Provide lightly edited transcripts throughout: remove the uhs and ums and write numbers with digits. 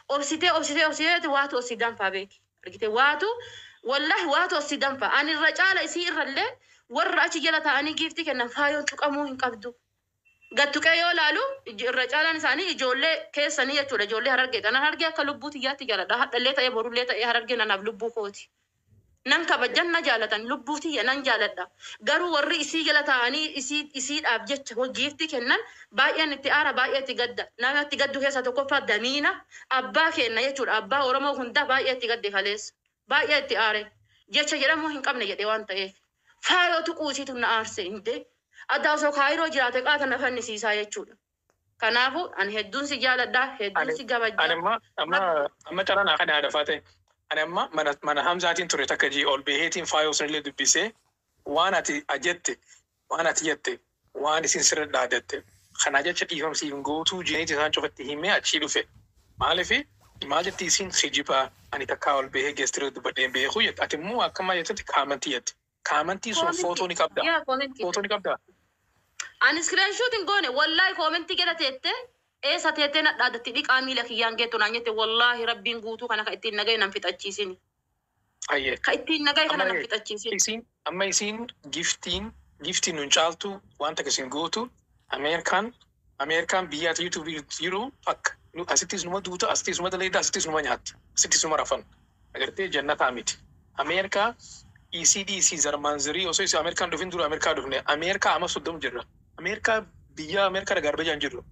Obsitee obsitee obsitee waatu osii danfaa beeki. Argite waatu wallahi waatu osii danfaa. Ani irra caala isii irrallee warra achi jala taa'anii giiftii kennan faayoon tuqamuu hin qabdu. Gad tuqee yoo laalu irra caalaan isaanii ijoollee keessanii jechuudha. Ijoollee Harargee. Ana Harargee akka lubbuu tiyyaatti jaaladha. Hadhallee ta'ee borullee ta'ee Harargeen anaaf lubbuu kooti. Nan kabajan na jaalatan lubbuu tiyya nan jaaladha. Garuu warri isii jala taa'anii isii isiidhaaf jecha giiftii kennan baay'een itti aara baay'ee itti gadda. Nama itti gaddu keessaa tokkoffaa Damiina abbaa keenna jechuudha. Abbaa Oromoo hundaa baay'ee itti gadde kaleessa. Baay'ee itti aare. Jecha jedhamuu hin qabne jedhe waan ta'eef. Faayoo tuquu isiitu na aarse hinde. Adda osoo kaayiroo jiraate qaata na fannisiisaa jechuudha. Kanaafu ani hedduun si jaaladha, hedduun Ani si ani gabajja. amma amma amma carraa naa kana haadha faate. Ani amma mana mana Hamzaatiin ture takka jii ol beheetiin faayoo sanillee dubbisee waan ati ajette waan ati jette waan isin sirra dhaadatte kana jecha dhiifamsiif hin gootuu jeeniiti isaan cufatti himee achii dhufe. Maaliif maal jetti isin kijibaa ani takkaa ol behee geestiree dubbadhee hin beeku jette ati immoo akka maal jettetti kaamantii jette. Kaamantii sun footoo Koomentii. ni qabda. Yaa koomentii. Footoo ni qabda. Ani screenshot hin goone wallahi koomentii jala teette eessa teettee na dhaadatti dhiqaa miila kiyyaan geettu naan jette wallahi rabbiin guutuu kana ka ittiin nagaye nan fixachiisini. Ayyee. Ka ittiin nagaye Amma kana nan dhagaye. fixachiisini. Isiin amma isiin giftiin giftiin nun caaltu waan takka isin gootu Ameerikaan Ameerikaan biyya ati YouTube jiru akka nu asittis numa duuta asittis numa daleeda asittis numa nyaatta asittis numa rafan agartee jannataa miti. Ameerikaa ECDC zarmaanzirii osoo isin Ameerikaan dhufin dura Ameerikaa dhufne Ameerikaa amma soddoma jirra. Ameerikaa biyya Ameerikaa garbajaan jirru.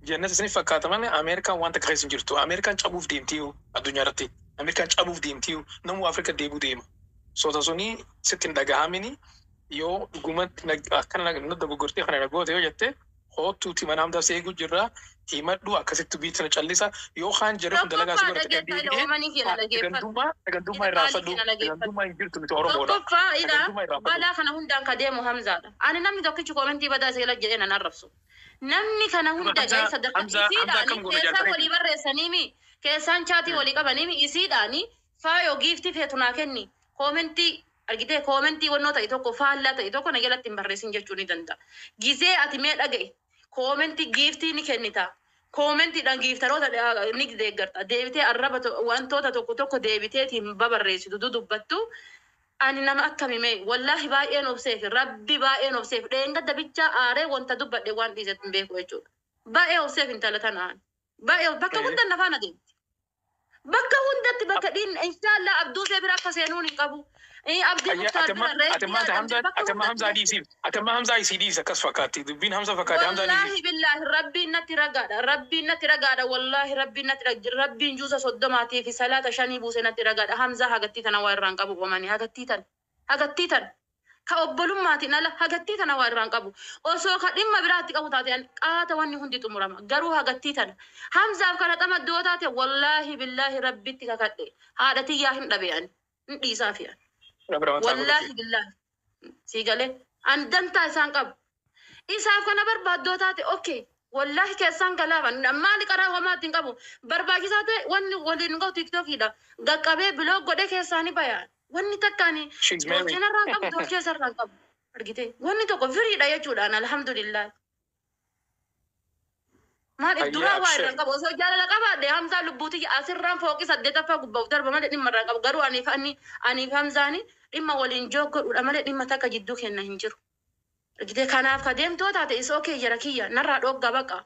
Jannata isinif fakkaata malee Ameerikaan waan takka keessa hin jirtu. Ameerikaan cabuuf deemtiyu addunyaa irratti. Ameerikaan cabuuf deemtiyu namuu Afrika deebuu deema. Soota suni sitti hin dhagahamini yoo dhugumatti akkana na dogoggortee kana na goote yoo jette hoottuuti mana hamdaa si eeguu jirra himadhu akkasitti biitti na callisa yoo kaan jarri kun dalagaa si Tokkoffaa godhate kan dhageessa ila deebi'ee oomanii keenya dhageeffadhu. gandummaa gandummaa Ila irraa qaalii fadhu keenya dhageeffadhu. gandummaa hin jirtu nuti Oromoodha. Tokkoffaa ila Gandummaa irraa fadhu. balaa kana hundaan ka deemu Hamzaadha. Ani namni tokkichi koomentii badaa isa jala jedhee nan arrabsu. Namni kana Duba hunda Hamzaa ga'e sadarkaa Hamzaa Hamzaa isiidhaani akkam goona keessaan jaartaniiti. walii barreessaniimi keessaan chaatii walii qabaniimi isiidhaani faayoo giiftii feetu naa kenni koomentii argitee koomentii wannoo ta'e tokko faallaa ta'e tokko na jalatti hin barreessin jechuu ni danda'a. Gizee ati mee dhaga'i koomentii giiftii ni kennita. Koomentiidhaan giiftaroota ni deeggarta. Deebitee arraba wantoota tokko tokko deebiteetiin babarreessitu dudubbattu. Ani nama akkami mee wallaahi baay'een obseef rabbi baay'een obseef dheengadda bichaa aaree wanta dubbadhe waan dhiisetti hin beeku jechuudha. Baay'ee obseef intala tanaan. Baay'ee bakka hunda na faana deemti. Bakka hundatti bakka dhiin inshaallah abduu see bira akka seenuun hin qabu. Abdii Ayya Muktaar ati amma bira ati amma reeddii ati Adam Hamza bira bakka ati amma hundatti Hamza jechuudha. dhiisiif ati amma Hamza isii dhiisi akkas fakkaatti dubbiin Hamza fakkaatti Hamza dhiisiif. Wallaahi billaahi rabbiin natti ragaadha rabbiin natti ragaadha wallaahi rabbiin natti ragaadha rabbiin juusa soddomaatii fi salaata shanii buuse natti ragaadha Hamzaa hagattii tana waa irraan qabu qomanii hagattii tana hagattii tana ka obbolummaatiin ala hagattii tana waa irraan qabu osoo ka dhimma biraatti qabu taate an qaata wanni hundi xumurama garuu hagattii tana Hamzaaf kana xamaddoo taate wallaahi billaahi rabbitti kakadhe haadha tiyyaa hin dhabe ani hin dhiisaa fi ani Rabbi rahmataa godhufi. wallaahi billaahi sii galee an dantaa isaan qabu isaaf kana barbaaddoo taate okay wallahi keessaan galaafan maali qaraa homaatti hin qabu barbaachisaa ta'e wanni waliin ga'u tiktookiidha qaqqabee biloo godhe keessaani bayaan wanni takkaani She's married. dolcheen irraan qabu dolchee isarraan qabu argite wanni tokko firiidha jechuudhaan alhamdulillah maal if Ayyee duraa waa abshir. irraan qabu osoo jaalala qabaadhe hamzaa lubbuuti asirraan fooqii saddeetaffaa gubbaaf darba malee dhimma irraan qabu garuu aniif ani aniif hamzaani dhimma waliin joog godhuudha malee dhimma takka jidduu kenna hin jiru. Argitee kanaaf ka deemtoo taate is okay jara kiyya narraa dhooggaa baqa.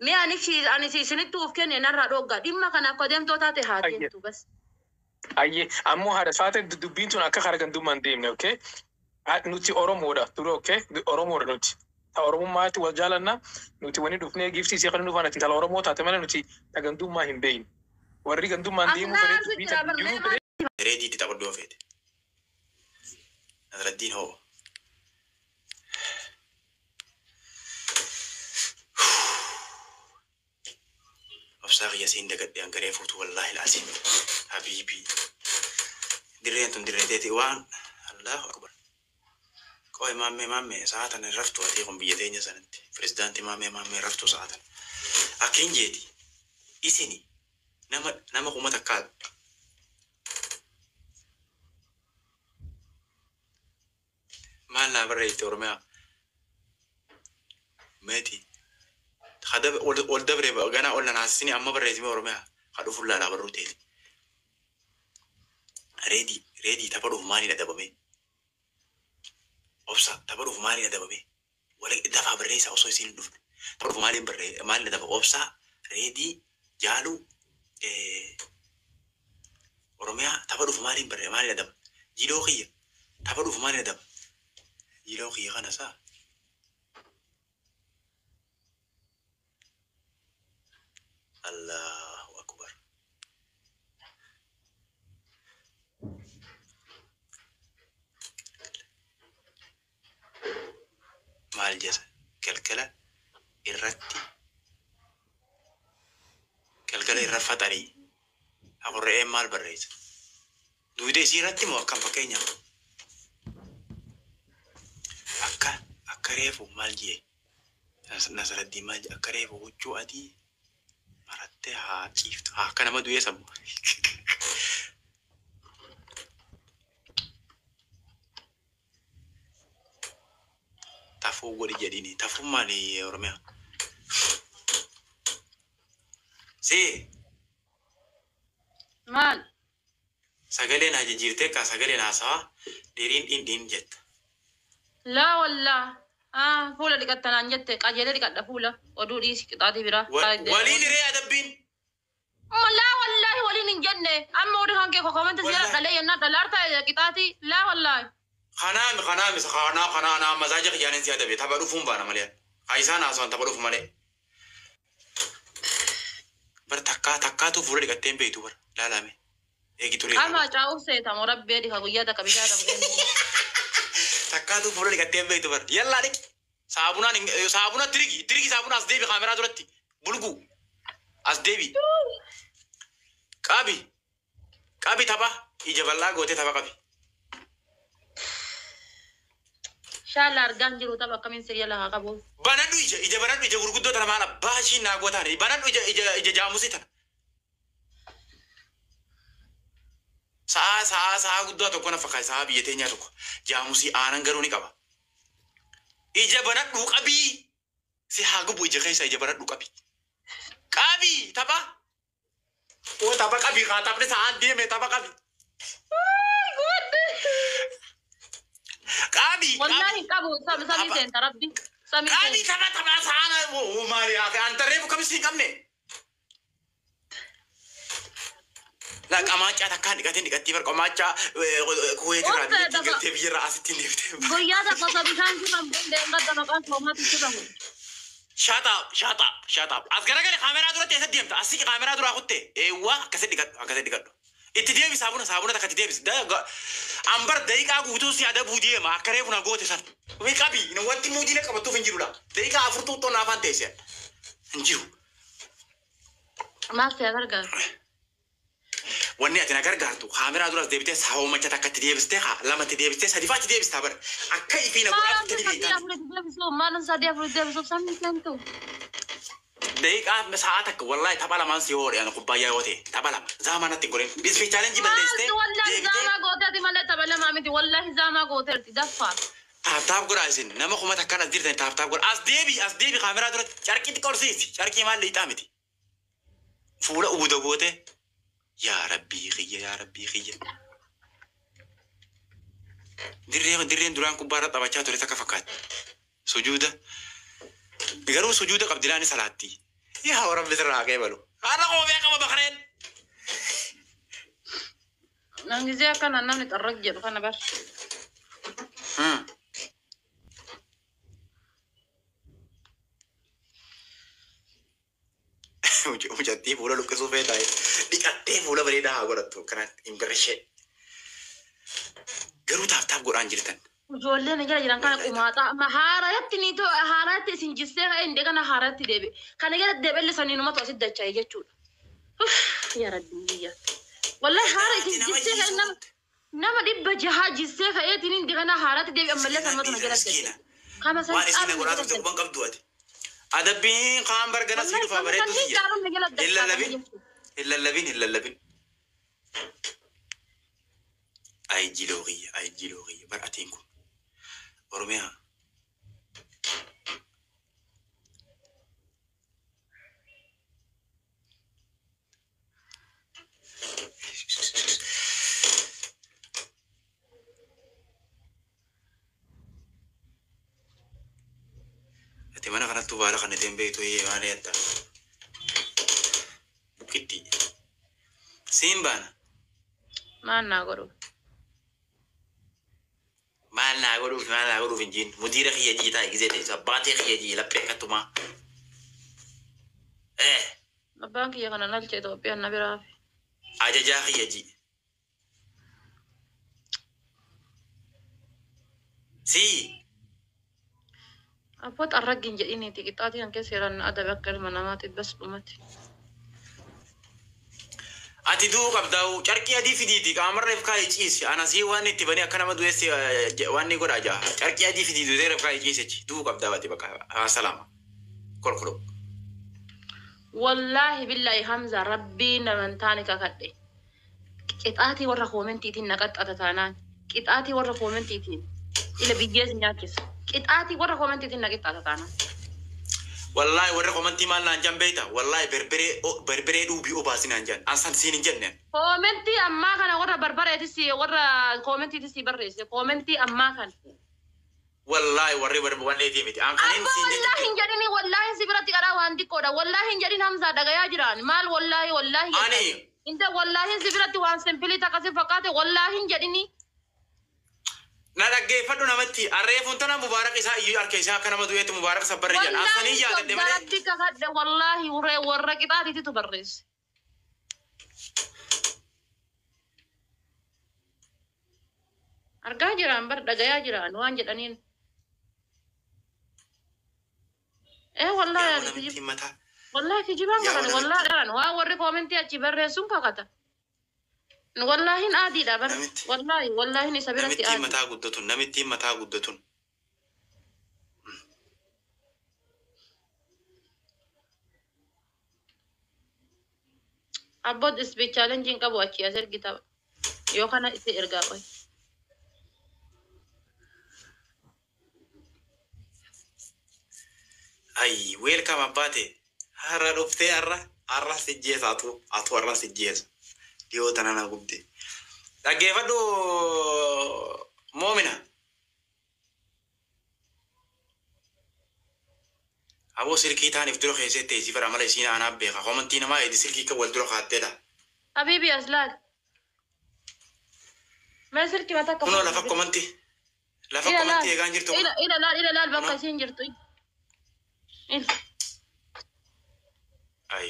Mee ani ani si isinitti uf kenne narraa dhooggaa dhimma kanaaf ka deemtoo taate haa Ayyee. deemtu bas. Ayyee ammoo haadha faate dubbiin tun akka kara gandummaa hin deemne okay? Nuti Oromoodha dura okay? Oromoodha nuti. Ta Oromummaatti wal jaalanna nuti wani dhufnee giftii isii kan dhufan ati intala Oromoo taate malee nuti ta gandummaa hin beeyne. Warri gandummaan Ani deemuu fedhe naarsu dubbii jira tan bar mee jiruu maal fedhe. Reediitti taphadhu yoo feete. Nasraddiin hoo. Obsaa kiyya siin dagadhe an garee fuutu wallaahi laasim. Habiibii. Dirreen tun dirree teeti waan Allahu akbar. Qoy maammee maammee sa'a tana hin raftu atii kun biyya teenya sanatti. Pirezidaantii maammee maammee raftu sa'a tana. Akkin jeeti isini nama nama kuma takkaa maal naa barreessite Oromiyaa meeti. Ol dabre ganaa ol nanaasisini amma barreessime Oromiyaa. Haa dhufu laalaa barruu teeti. Reedii reedii tapha dhufu maaliin adabame? Obsa tapha dhufu maaliin adabame? Wala dafaa barreessaa osoo isiin hin dhufne. Tapha dhufu maaliin barree maaliin adaba? Obsaa reedii jaaluu Oromiyaa tapha dhufu maaliin barree maaliin adaba? Jiloo kiyya tapha dhufu maaliin adaba? Jiloo kiyya kana saa. Allahu akbar. Maal jedha? Galgala irratti galgala irra faxarii. Hakurre'een maal barreessa? Duude isii irratti moo akkam fakkeenyaaf? Akka akka reefu maal jee? Nasraddiin maal jee? Akka reefu huccuu adii marattee haa ciiftu. Haa akka nama du'ee sammu. Tafuu godhi jedhini. Tafuun maali Oromiyaa? See Maal? Sagaleen haa jijjiirtee kaa sagaleen haasawaa dhiriin dhiin dhiin jetta. Laa wallaa. Ah, fuula dhiqattanaan jette qajeelee dhiqadha fuula. Oduu dhiisi qixaatii biraa. Waliin hiree adabbiin. Laa wallaahi waliin hin jenne. Amma oduu kan kee kokomenti seera Wallaahi. dhalee yennaa dhalaarta qixaatii. Laa wallaahi. Kanaami kanaami kanaa kanaa naa masaaja kiyyaanin si adabe tapha dhufuun baana malee. Haa isaan haasawan tapha dhufu malee. Bar takkaa takkaatu fuula dhiqattee hin beektu bar laalame. Eegi xurii irraa Qaama ba'a. caa'uuf seetamoo rabbee dhiqa guyyaa takka bishaan dhabdee. Takkaatu fuula dhiqattee hin beektu bar. Yallaa dhiqi. Saabunaan hin saabuna tirigi tirigi saabuna as deebi kaameraa duratti. Bulguu as deebi. Qabi qabi tapha ija bal'aa gootee tapha qabi. Shaalla argaan jiru tapha akkamiin sirya lahaa qabu. Banadhu ija ija banadhu ija gurguddoo tana maal abbaa ishiin naa gootaani banadhu ija ija ija jaamusii tana. Sa'aa sa'aa sa'aa guddaa tokko na fakkaata sa'aa biyya teenyaa tokko jaamusii aanan garuu ni qaba. Ija banadhu qabii si haa gubu ija keessa ija banadhu qabi. Qabii tapha. Oo tapha qabii haa taphni sa'aan deeme tapha qabi. Qabii Wallaahi qabii. hin qabu samii Tapha. seenta rabbi. Samii Qabii seenta. tapha tapha sa'aan oo maali haa an tarreefu kamis hin qabne. La qamaachaa takkaan dhiqatee dhiqattii bar qamaachaa kuweetirraa Obsa biyyattii dafa galtee biyyarraa asitti hin deebitee. guyyaa takka osoo bishaan sirra hin buune gadda maqaan soomaatti sirra buune. Shut up, shut up, shut up. As garagale kaameraa duratti eessatti deemta? Asii kaameraa duraa kutte. Eewwa akkasitti dhiqadhu, akkasitti dhiqadhu. Itti deebi saabuna, saabuna takka itti deebisi. Ambar daqiiqaa guutuu si adabuu deema akka reefu na goote san. Wii qabi, wanti muudii na qabattuuf hin jiru laa. Daqiiqaa afur tuuttoo na afaan teesse. Hin jiru. Maal si gargaaru? Wanni ati na gargaartu kaameraa duras deebitee saawomacha takka itti deebistee haa lama itti deebistee sadi fa'aa itti deebistaa bara. Akka ifii na godhaa Maalaan turte ni sadii beektaa. afur itti deebisuuf maalaan sadii afur itti deebisuuf samii seentu. Daqiiqaa sa'aa takka wallahi tapha lamaan si hoodhe ana kubbaayyaa yoo ta'e tapha lama zaamaa natti hin godhin. Bisfi chaalenjii balleessitee Maaltu wallaahi deebitee zaamaa gooteeti malee tapha lamaa miti wallaahi zaamaa gooteerti daffaa. Taap taap godhaa isin nama kuma takkaan as jirtan taap taap godhaa. As deebi as deebi kaameraa duratti carqii xiqqoo ol siisi carqii maal liixaa miti. Fuula uuda goote yaa rabbii kiyya yaa rabbii kiyya. Dirree dirreen duraan kubbaa irra taphachaa ture takka fakkaatti. Sujuuda garuu sujuuda qabdi laani salaatti. Yaa rabbi sirraa haa qeebalu. Haadha qoofee qaba bakareen. Nangizee akkana namni xarrag jedhu kana bar. Mucattii fuula luqqisuu feetaa dhiqattee fuula bareedaa haa godhattu kanatti hin birrishee. Garuu taaf taaf godhaan jirtan. Ijoolleen jala jiran kana Wallahi taaf. qumaaxaa amma haaraatti ni too haaraatti isin jissee ka'e indee kana haaraatti deebi'e. Kana jala deebi'elli sanii numatu asitti dacha'e jechuudha. Uff yaa rabbii biyya. Wallahi haara Ati isin nama jissee ka'e jiisuu nama nama dhibba jahaa jissee ka'eetiin indee kana haaraatti deebi'e ammallee Miskiinaan sanumatu na dhiira jala miskiina. dacha'e. Kama san Waan isin na caalu na godhaa jala turte dacha'e. quban qabdu ati. Adabbiin kaan bargana sii Wallahi dhufaa kama bareeddu san siyya. caalu na jala Hin dacha'e lallabin jechuudha. hin lallabin hin lallabin. Ay jiloo kiyya ay jiloo kiyya bar atiin kun Oromiyaa. Baala kan ittiin beektu maal yaadda? Bukkitti. Siin baana. Maal naa godhu? Maal naa godhuuf, maal naa godhuuf hin jiin. Mudiira kiyya jii taa'e gisee ta'e abbaatee kiyya jii laphee akkattumaa. Abbaan kiyya kana nalche Itoophiyaan na biraa fi. Ajajaa kiyya jii. Sii. Abboota arraggi hin jedhiniiti qixxaatii kan keessa jiran adabe akka ilma namaatiif bas dhumati. Ati du'uu qabdaa'u carqii adii fidiiti qaamarra if kaa'ee ciisi. Anasii waan itti banii akka nama du'eessi waan ni godhaa jaa. Carqii adii fidii du'ee if kaa'ee ciisi achi. Du'uu qabdaa ati bakka salaama. Kolkoloo. Wallaahi billaahi Hamza, rabbii naman taane kakadhe. Qixaatii warra koomentiitiin na qaxxata taanaan. Qixaatii warra koomentiitiin ila biyyees nyaachisa. Qixaatii warra koomentiitiin na qixxaata taanaan. Wallaahi warra komantii maal naan jan beekta? Wallaahi berberee berberee dhuubii obaasi naan jan. Ansan siin hin jenneen. Koomentii ammaa kana warra barbareetis warra koomentiitis barreesse. Koomentii ammaa kana. Wallaahi warri wanneetii miti. An kanin Abba siin wallaahi hin jechuudha. jedhini, wallaahi si biratti qaraa waan xiqqoodha. Wallaahi hin jedhin Hamzaa, dhagayaa jiraan. Maal wallaahi wallaahi jettan? Ani Inta wallaahi si biratti waan simple akkasi fakkaate wallaahi hin jedhini. Na dhaggeeffadhu namatti. Arreefuun tana Mubaarak isaa iyyuu harka isaa akka nama du'eetti Mubaarak sabbarri jedha. Wallaahi Ansanii yaadadhe malee. Rabbi kakadhe, wallaahi warra qixaatiitu barreesse. Argaa jiraan bar, dhagayaa jiraan waan jedhaniin. Ee wallaahi Yaa ani namitti mataa. Wallaahi kijibaan Yaa kakate namitti. Wallaahi dhaan waan warri koomentii achi barreessuun kakata. Wallaahin adiidha bar. Namitti. Wallaahi wallaahin isa biratti Namittiin adii. Mataa guddatun, namittiin mataa guddatun. Abboot isbii chaalenjiin qabu achi as ergi tapha. Yoo kana itti ergaa qoy. Ay, welcome abbaate. Har'a dhuftee har'a si jeesa atu har'a si jeesa. Dhiyoo tana na gubde. Dhaggeeffadhu moomina. Aboo silkii taaniif dura keessatti teessii fara mala isiin aanaa beeka. Komantii namaa eedi silkii kan wal dura kaatteedha. Habibi as laal. Mee silkii mataa akka Kunoo lafa komantii. Lafa Ila laal. komantii eegaan jirtu. Ila ila laal, ila laal bakka Kunoo. isiin jirtu. Ila. Ay.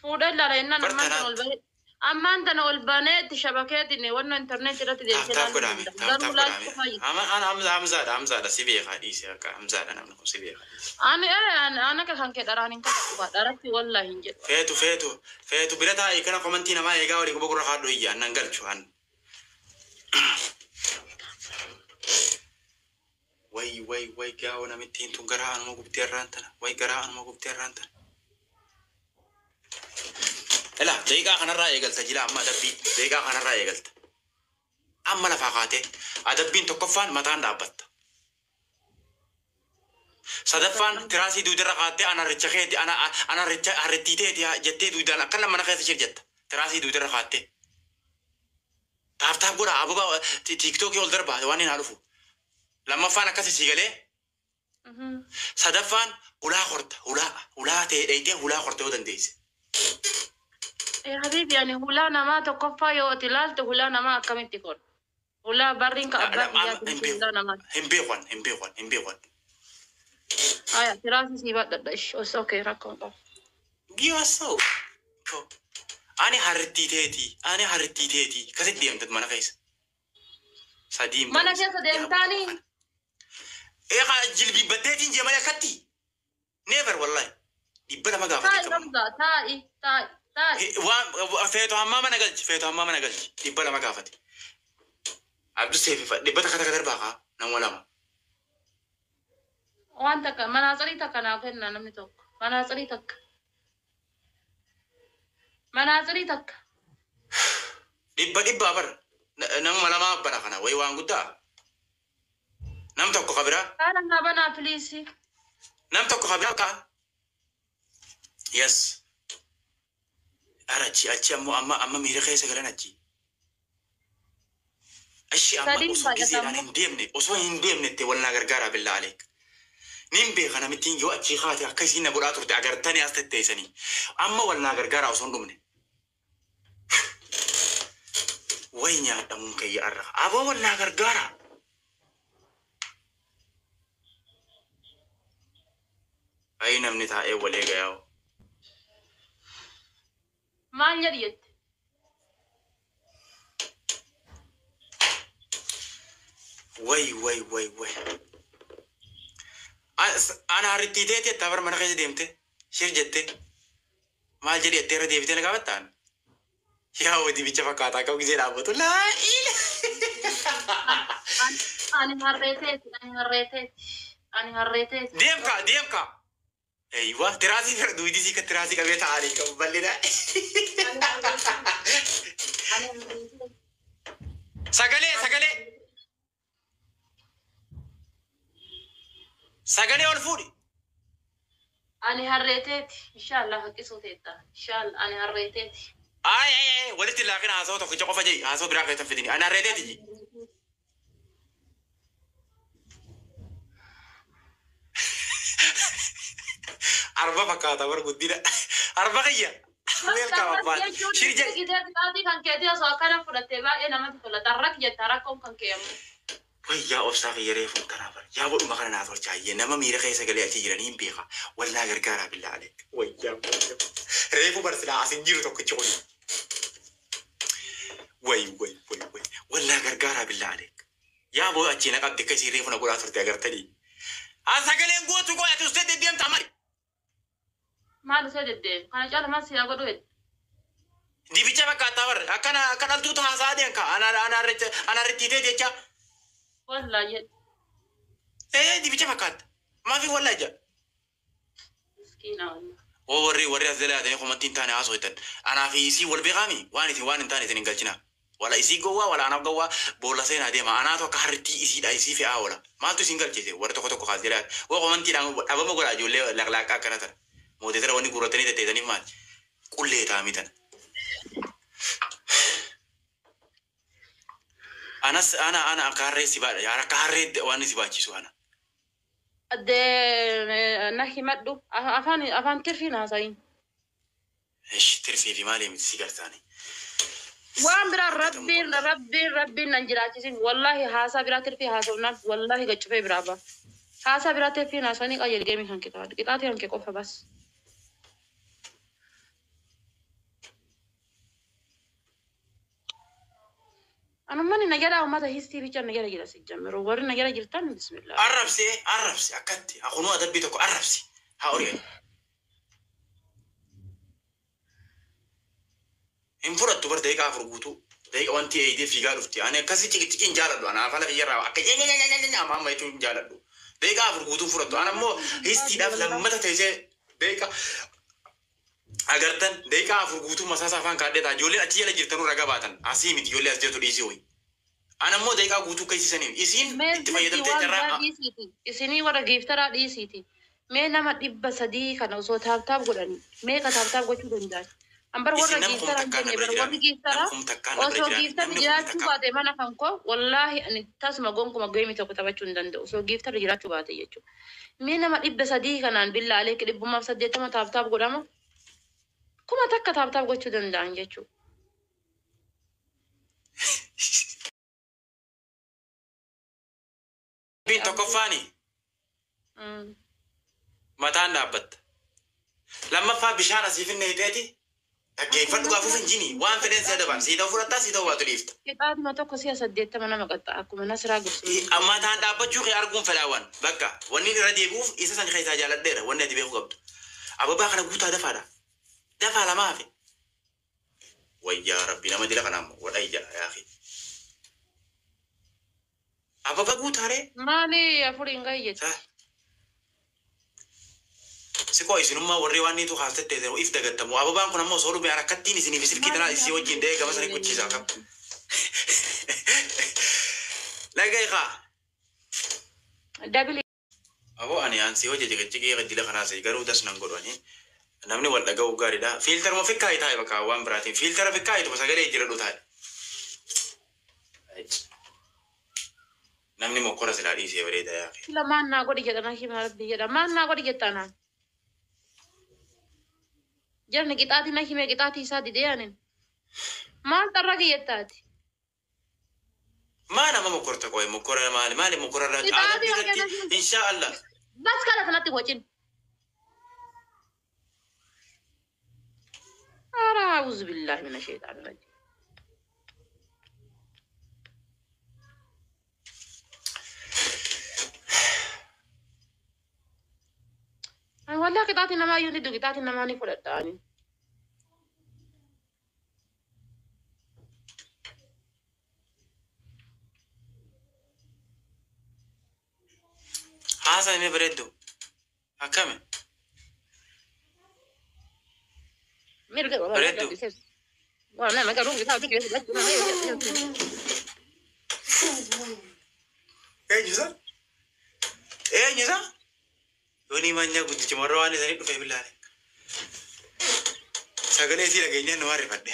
Fuudhee ilaala jennaan ammaan tana ol Bartanaatti. bahee. Ammaan tana ol banee itti shabakeetiin wanna intarneetii irratti Taaf deebisee taaf ilaaluu godhame. danda'a. Taaf Garuu taaf laalchu godhame. fayyada. Ama ana Hamza Hamzaadha Hamzaadha si beekaa dhiise akka Hamzaadha namni kun si beekaa. Ani ere ani akka kan kee dharaan hin kakadhu dharatti wallaahi hin jedhu. Feetu feetu feetu bira taa'ii kana komantii namaa eegaa walii quba gurra kaadhu iyya annan galchu an. Way way way, gaa'oo namittiin tun garaa anuma gubdee irraan tana. Way, garaa anuma gubdee irraan tana. Ela daqiiqaa kanarraa eegalta jila amma adabbii daqiiqaa kanarraa eegalta. Amma lafaa kaatee adabbiin tokkoffaan mataan dhaabbatta. Sadaffaan tiraasii duudarra kaattee ana richa keeti ana ana richa harrittii teeti jettee duudaan akka mana keessa shir jetta. Tiraasii duudarra kaattee. Taaf taaf godha ababa tiiktookii ol darbaa waan hin dhufu. Lammaffaan akkasi sii galee, sadaffaan hulaa korta, hulaa hulaa ta'ee dheeyitee hulaa korta yoo dandeesse. Habibi, ani hulaa namaa tokkoffaa yoo ati ilaalte hulaa namaa akkamitti godhu? Hulaa barriin ka abbaa kiyyaati miti hulaa namaati. Hin beekan, hin beekan, hin beekan. Aya, tiraasii sii badhadha ish. Os okay, rakkoo hin qabu. Giyaasoo. Ani harrittii teeti, ani harrittii teeti akkasitti deemtat mana keessa. Sadiin Mana keessa deemtaanii? Eegaa jilbiibbatteetiin jee malee akkatti. Never wallahi. 200 gaafatee Taa'i qabamu. Hamza, taa'i, taa'i, taa'i. Waan feetu hammaa mana galchi, feetu hammaa mana galchi. 200 gaafate. Abduu seefifa dhibba takka takka darbaa kaa nama lama. Waan takka manaaxirii takka naa kenna namni tokko. Manaaxirii takka. Manaaxirii takka. Dhibba dhibbaa bar nama lama bara kana wayi waan guddaa. Nam tokko kabiraa. Kaana naa banaa please. Nam tokko kabiraa kaa. Yes. Ara achi achi ammoo amma amma miira keessa galan achi. Ishi amma Sadiin osoo baay'ata gizeedhaan ammoo. hin deemne, osoo hin deemne itti wal naa gargaaraa, billaa aleek. Nin beeka, namittiin yoo achii kaate akka isiin na godhaa turte agartanii as tetteessanii. Amma wal naa gargaaraa osoo hin dhumne. Way nyaadhamuun kiyya arra. Aboo, wal naa gargaaraa. Ayi, namni taa'ee wal eega yaa'u. Maal jedhi jette? Way way way way. Ana harrittii teeti jettaa bara mana keessa deemte. Shir jette. Maal jedhi jettee irra deebitee na gaafattaan? Yaa dibicha fakkaataa qabu gisee dhaabbatu. Laa ila. Ani harreeteeti, ani harreeteeti, ani harreeteeti. Deemka, deemka. Eeywa, tiraasii fira duudii sii ka tiraasii qabee taa'anii qabu bal'ina. Ani harreeteeti. Ani harreeteeti. Sagalee, sagalee. Sagalee ol fuudhi. Ani harreeteeti. Inshallah haqqisuu teetta. Inshallah ani harreeteeti. Ay ay ay, walitti laaqina, haasawaa tokkicha qofa jedhi, haasawaa biraa keessan fidini. Ani harreeteeti ji. Arba fakkaata bar guddina. Arba kiyya. Welcome abbaan. Shir jedhi. Qixaatii kan keetii osoo akkana fudhattee baay'ee namatti tola. Xarrak jetta, rakkoon kan kee ammoo. Wayyaa, obsaa kiyya reefuun tanaa bara. Yaa godhuma kana naa tolchaayyee, nama miira keessa galee achi jiranii hin beeka. Wallaa gargaaraa, billaa aleek. Wayyaa, wayyaa. Reefu barsilaa as hin jiru tokkichi kuni. Way way way way. Wallaa gargaaraa, billaa aleek. Yaa boo, achii na qabdi akka isii reefu na godhaa turte agartanii. As sagaleen gootu koo ati ustee deddeemta maali? Maal isee deddeemu? Kana caala maal siyaa godhu heddu? Dibicha fakkaataa barre akkana akka dhaltuutu haasaa deemka ana rittiitee jecha. Wallaa jedhu. Ee, dibicha fakkaata. Maafi wallaa jedha. Miskiina wallah. Oo, warri as jala yaadanii komantii hin taane haasoo jettan. Anaa fi isii wal beekaami, waan isin waan hin taane isin hin galchina. Wala isii gowwaa, wala anaaf gowwaa, boolla seenaa deema. Anaatu akka harrittii isiidha isii fe'aa oola. Maaltu isin galchise warri tokko tokko kaas jala yaadu. Woo, komantiidhaan dhabama godhaa ijoollee laqlaaqaa akkana tana. Mootetara wanni guurratanii tetteetaniif maali? Qullee taa'amii tana. Anas ana akka harree si baadha. Akka harree waan si baachisu ana. Addee na himadhu. Afaan tirfiin haasayin. Ishi tirfii fi maali miti si gartaani. Waan biraa rabbiin nan jiraachisin. Wallaahi haasaa biraa tirfii haasofnaan wallaahi gaccufee biraa ba'a. Haasaa biraa tirfiin haasanii qayyad geemii kan kee taphadhu. Qixaatii kan kee qofa bas. Anummanni na jala uummata histii bicha na jala jira si jammiru. Warri na jala jirtan bismillah. Arrabsi, arrabsi akkatti. Akunuu adabbii tokko arrabsi. Haa ori'an. Hin fudhattu bar daqiiqaa 4 guutuu. Daqiiqa wanti eeyidee fiigaa dhufti. Ani akkasii ciqiciqii hin jaaladhu. Ana afaan kiyyarraa akka amma amma jechuun hin jaaladhu. Daqiiqaa 4 guutuu fudhattu. Ana immoo histiidhaaf lammata teessee daqiiqa agartan daqiiqaa 4 guutuu masaasa afaan kaadhee ta'a. Ijoolleen achi jala jirtanuu raga baatan. Asii miti, ijoollee as jirtu dhiisii hoyi. Ana immoo daqiiqaa guutuu keessiisanii isiin itti fayyadamtee waan carraa biraa dhiisiiti. Isinii warra giiftaraa dhiisiiti. Mee nama 300 kana osoo tap tap godhanii meeqa tap tap gochuu danda'an? Ambar warra Isin nama 1000 giiftaraa hin takkaan na jenne bira bar warri jiraami. giiftaraa Nama 1000 takkaan na bira osoo jiraami. giiftarri Namni 1000 jiraachuu takkaan. baate mana kan koo wallaahi ani tasuma gonkuma geemii tokko taphachuu hin danda'u. Osoo giiftarri jiraachuu baate jechuudha. Mee nama 300 kanaan billaa aleek 180 tap tap godhama. 1000 tap tap gochuu danda'an jechuudha. Dubbiin tokkoffaani mataan dhaabbatta. Lammaffaa bishaan asii finne hixeeti. Dhaggeeffadhu, gaafuuf hin jini waan fedhen si adaban, sii ta'uu fudhattaa, sii ta'uu baatu dhiifta. Qixaatuma tokko si'a 80 nama qaxxa akkuma Nasraa gorsu. Mataan dhaabbachuu kee arguun fedhaawwan bakka wanni irra deebi'uuf isa san keessaa jaaladheera, wanni ati beekuu qabdu. Ababaa kana guutaa dafaadha. Dafaa lamaa hafe. Wayyaa rabbi, nama dila kanaan wadha ija yaaqi. Ababaa guutaaree. Maali afuriin gayyete? Si koo isinummaa warri waan niitu kaastette if dagattamu. Ababaan kun ammoo osoo dhume akkattiin isiniif silkii tanaa isii wajjin da'ee gama sanii kuchiisaa qaba. Dhaga'i kaa. Dabili. Aboo, ani ansii hojii jiqijjiqii dila kanaas garuu das nan godhani. Namni wal dhaga'uu gaariidha. Fiiltaruma fikkaayi taa'e bakka waan biraatiin. Fiiltara fikkaayi tuma sagalee jira taa'e. Namni mokkora silaa dhiisee bareeda yaa akhi. Sila maan naa godhi jedha na hima rabbi jedha maan naa godhi jetta anaan. Jarni qixaatii na hime qixaatii isaa didee anin. Maal xarragi jettaati? Maa nama mokkorta qoy mokkora maali maali mokkora irraa Qixaatii adabbii hojjeta irratti hin. inshaa Allah. Bas kala sanatti wacin. Ara auzu billahi mina shaytaani rajim. Ani wallahi qixaatii namaa iyyuu diddu qixaatii namaa ni fudhadha ani. Haasaa inni bareeddu. Akkami? Mirga Bareeddu. Waan nama garuu qixaatii keessa nama Eenyu isa? Eenyu isa? Yoonii manyaa guddichi warra waan isanii dhufee billaale. Sagalee isii dhageenyaan nu harrifadhe.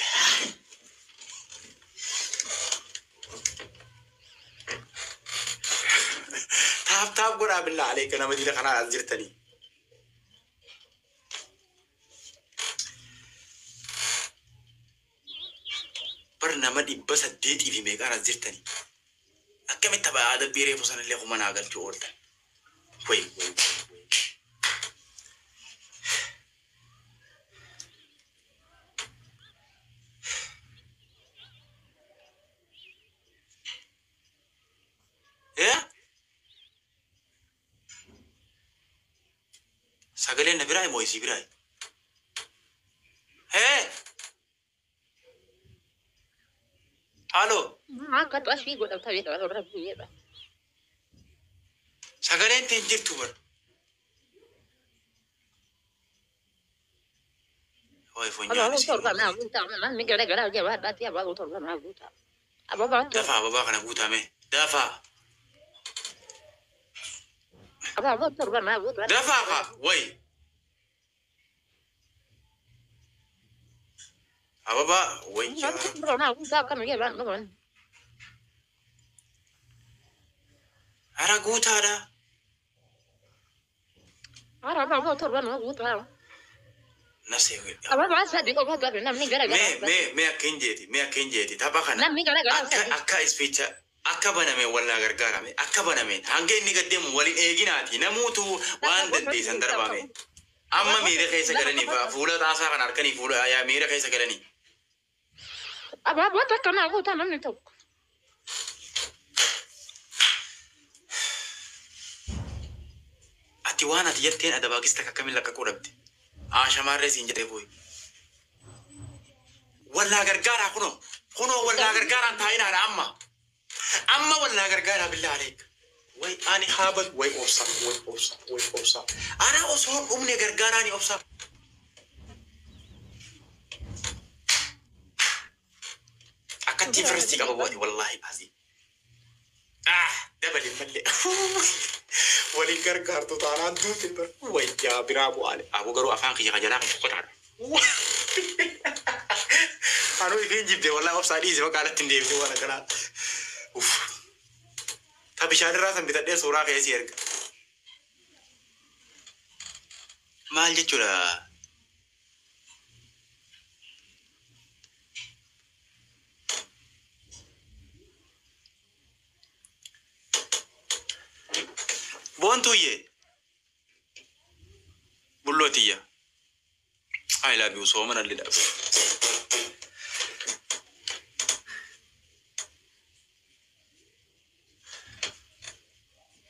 Taap taap godhaa billaa aleeka nama diida kanaa as jirtanii. Bar nama 800 fi meeqaan as jirtanii. Akkamitti tapha adabbii reefu sanallee kuma naa galchuu ooltan. Way way way. Eh? Sagaleen na biraa moo isii biraa? Hee! Halo! Akka asii godhamta beekama. Sagaleen teen jirtu bar. Waay funyaan isii. Dafaa ababaa kana guutame. Dafaa. Dafaa kaa wayi. Ababaa wayyaa. Ara guutaadha. Nafsee mee mee mee akka hin jeeti mee akka hin jeeti tapha kana akka akka ispiicha akka banameen wal naa gargaarame akka banameen hanga inni gaddeemu waliin eeginaati namuutu waan dandeessan darbame amma miira keessa galanii fuula xaasaa kana harkanii fuula yaa miira keessa galanii. Ati waan ati jetteen adabaakis takka akkamiin lakka qodhabde. Haa shamarree siin jedhee booyi. Wallaa gargaaraa kunoo kunoo wallaa gargaaraan taa'inaadha amma. Amma wallaa gargaaraa billaa aleek. Way ani haabal way obsa way obsa way obsa. Ana osoo hin dhumne gargaaraa ni obsa. Akkatti firstii qaba bu'ati wallaahi baasii. Ah dabali mallee. Waliin gargaartu taanaan duute bar wayyaa biraa bu'aale. Aboo garuu afaan kiyya kajalaa kan qotaadha. Anuu ifiin jibde wallaahi obsaa dhiise bakka alatti hin deebisee waan akkanaa. Uff. Ta bishaan irraa san bitadhee suuraa ka'ee si erga. Maal jechuudha? Boontuyyee. Bullootiyya. I love you so much.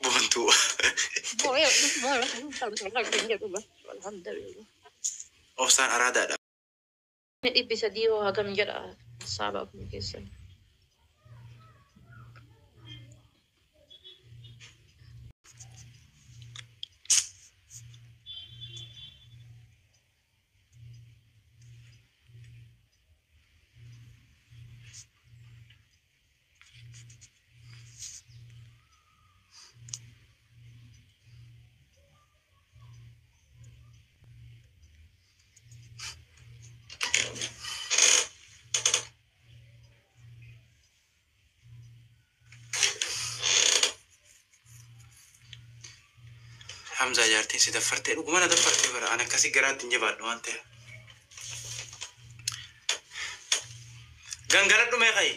Boontuu. Obsaan araadaadha. 300 hoo hagam jedha saaba kun keessan. Hamzaa jaartiin si daffartee dhuguma na daffartee bara an akkasii garaatti hin jabaadhu waan ta'eef. Gangaladhu mee qayi?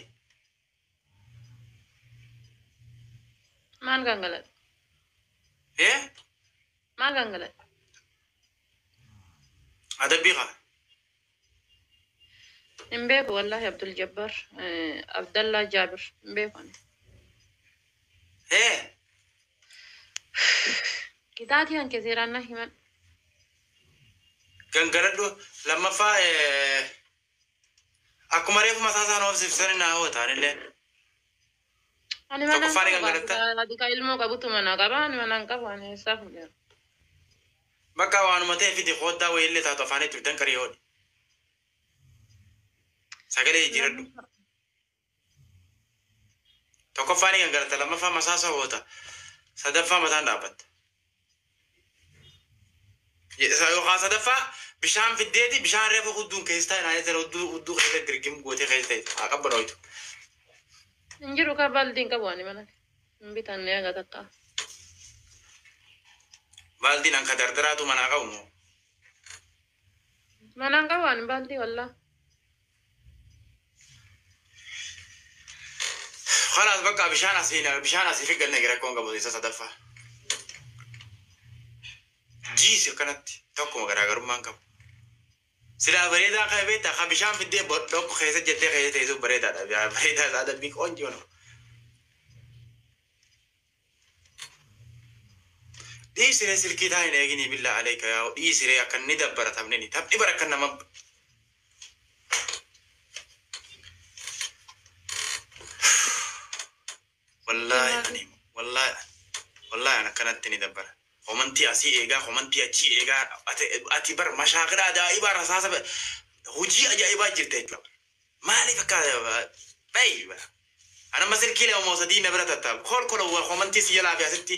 Maal gangaladhu? Ee? Maal gangaladhu? Adabbii qaba. Hin beeku wallahi Abdul Jabbar, Abdallaa Jaabir hin beeku ani. Ee? Kitaatii hanke seeraan na himan. Gangaladhu lammaffaa akkuma reefu mataa isaan oofsifsanii naa hoo ta'anillee. Ani mana Tokkoffaa ni hin qabu. gangalatta. Ati ka ilmoo qabutu mana qaba. Ani mana hin qabu. Ani eessaa fuudheera? Bakka waanuma ta'e fidi qooddaa wayiillee taatu afaanitti fidan qarii hoodhi. Sagalee jijjiiradhu. Tokkoffaa ni gangalatta lammaffaa masaasa hoota sadaffaa mataan dhaabbatta. Yookaan sadaffaa bishaan fiddeeti bishaan reefu hudduun keessa taa'e naannoo jala hudduu hudduu keessa girgim gootee keessa ta'e haa qabbanooytu. Hin jiru ka baaldiin qabu ani mana. Hin bitanne haga takka. Baaldiin anka dardaraatu manaa qabu moo? Mana hin qabu ani baaldii wallaa. Khalaas bakka bishaan asii bishaan asii fi ganna rakkoon qabu isa sadaffaa. Jiisi akkanatti tokkuma garaagarummaan qabu. Silaa bareedaa kan beektaa kan bishaan fiddee tokko keessa jettee keessa teessuu bareedaadha. Bareedaa isaa adabbii qoonjii ono. Dhiisiree silkii taa hin eeginii billaa aleeka yaa'u dhiisiree akka inni dabbara taphni ni taphni bara akka nama wallaahi ani wallaahi wallaahi ani akkanatti ni dabbara. Komantii asii eegaa komantii achii eegaa ati bar mashaaqira ajaa'ibaa rasaasa hojii ajaa'ibaa jirta jechuudha. Maaliif akka bayi bara. Ana amma silkii lama moo sadii na bira tattaa'u. Kol kol komantii si jalaa fi asitti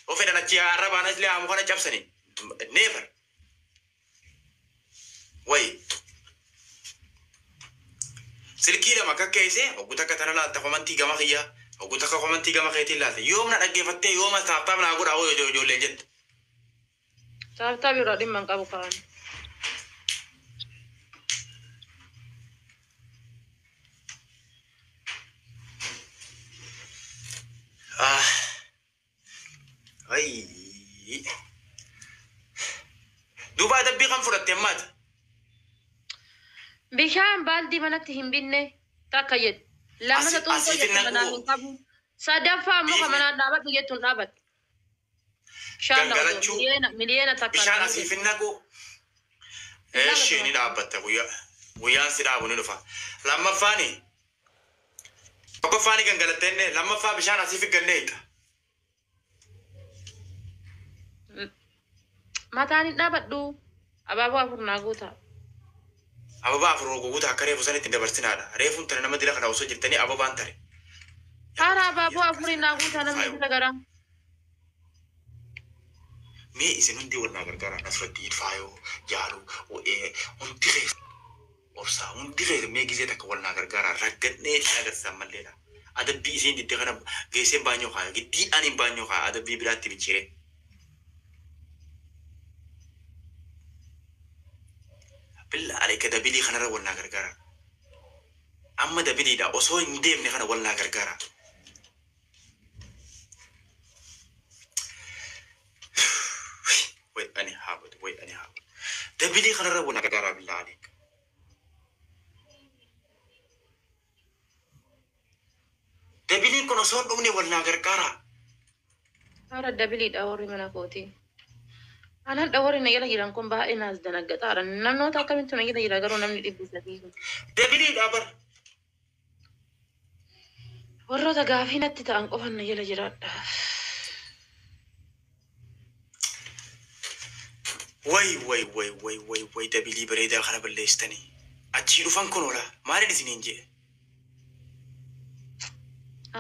of fedhan achi arrabaan illee haamu kana cabsanii. Never. Wayi. Silkii lama akka keesse oggu takka tana laalta komantii gama kiyyaa oggu takka komantii gama keetiin laalta. Yoom na dhaggeeffattee yooma taaptaap naa godhaa hoo ijoolleen jette. Taaptaa biroo dhimma hin qabu kaan. Ah. Ay. Duuba adabbii kan fudhatte ammaati. Bishaan baaldii manatti hin binne takka jedhu. Lammataa Asii xuuxoo asii jettu finna manaan hin qabu. Sadaffaa immoo kan Biifne manaan dhaabadhu jettu hin dhaabadhu. Bishaan na odoo gangalachuu miliyoona miliyoona takka bishaan na asii jedhu. finna guu. Bishaan Eeshii ni odoo. dhaabbatta guyyaa guyyaan si dhaabu ni dhufa. Lammaffaani tokkoffaani gangalattee lammaffaa bishaan asii figgannee hiika. Mataan hin dhaabadhu. Abaaboo afur naa guuta. Ababaa afur guguuta akka reefu sanitti hin dabarsinaadha. Reefuun tana nama dira kana osoo jirtanii ababaan tare. Yaa Haara obsaa abaaboo kiyya afurii naa guuta namni faayoo. bira gara. Mee isin hundi wal naa gargaara Nasraddiin faayoo yaaluu hundi keessa obsaa hundi keessa mee gizee takka wal naa gargaara raggadhee isin agarsiisan malleedha. Adabbii isiin didde kana geesseen baanyoo kaaya giddiidhaan hin baanyoo kaaya adabbii biraatti bichiree. Billa aleeka dabilii kanarra wal naa gargaara. Amma dabiliidha osoo hin deemne kana wal naa gargaara. Way ani haabatu way ani haabatu. Dabilii kanarra wal naa gargaara billa aleeka. Dabiliin kun osoo hin dhumne wal naa gargaara. Haara dabiliidha warri mana kooti. Anaan dha warri na jala jiran kun baay'ee naas danaggaxaadha. Namoota akkamitti na jala jira garuu namni 300 kun. Dabiliidha bar. Warroota gaafii natti ta'an qofan na jala jiraadha. Way way way way way way dabilii bareedaa kana balleessitanii. Achii dhufan kun oola maalin isiniin jee?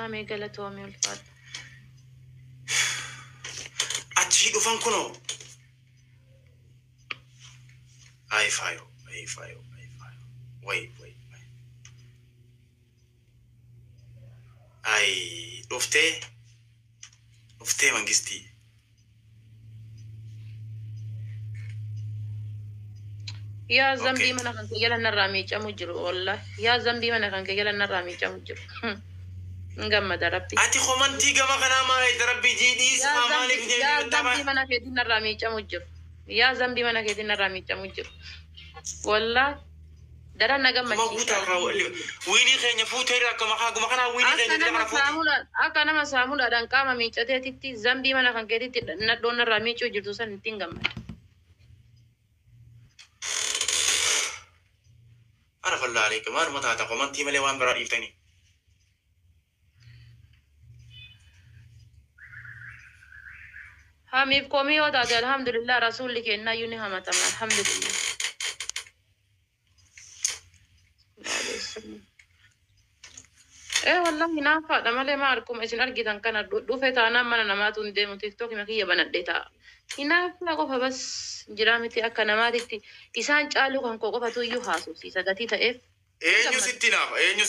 Aamee galatoomii ulfaadha. Achii dhufan kunoo. Ay faayo ay faayo ay faayo. Way way way. Ay dhuftee dhuftee mangistii. Yaa zambii Okay. mana kan kee jala narraa miicamu jiru wallahi. Yaa zambii mana kan kee jala narraa miicamu jiru. Hin gammada rabbi. Ati komantii gama kanaa maal itti rabbi jiidhiis Yaa maa maaliif zambii yaa deebifattama? zambii mana keetiin narraa miicamu jiru. Yaa zambii mana keetiin narraa miicamu jiru. Wallahi daran na Kuma gammachiisa. guutaa kaa wiinii keenya fuutee akkuma akkuma kanaa wiinii Akka keenya dila nama kana fuute. saamunaa akka nama saamunaadhaan qaama miicateetitti zambii mana kan keetitti nadhoon narraa miicuu jirtu san ittiin gammada. Ana fallaa aleekum maaluma taata komantii malee waan biraa dhiiftanii. Hamiif komii yoo taate alhamdulillah rasuulli kennaayyuu ni hamatama alhamdulillah. Eh wallahi naafaadha malee maa akkuma isin argitan kana dhufe taanaan mana namaatu hin deemu tiktookii kiyya banadhee taa'a. Hinaaffaa qofa bas jiraa miti akka namaatitti isaan caaluu kan koo qofatu iyyuu haasofsiisa gatii ta'eef. Eenyu sitti naafa? Eenyu sitti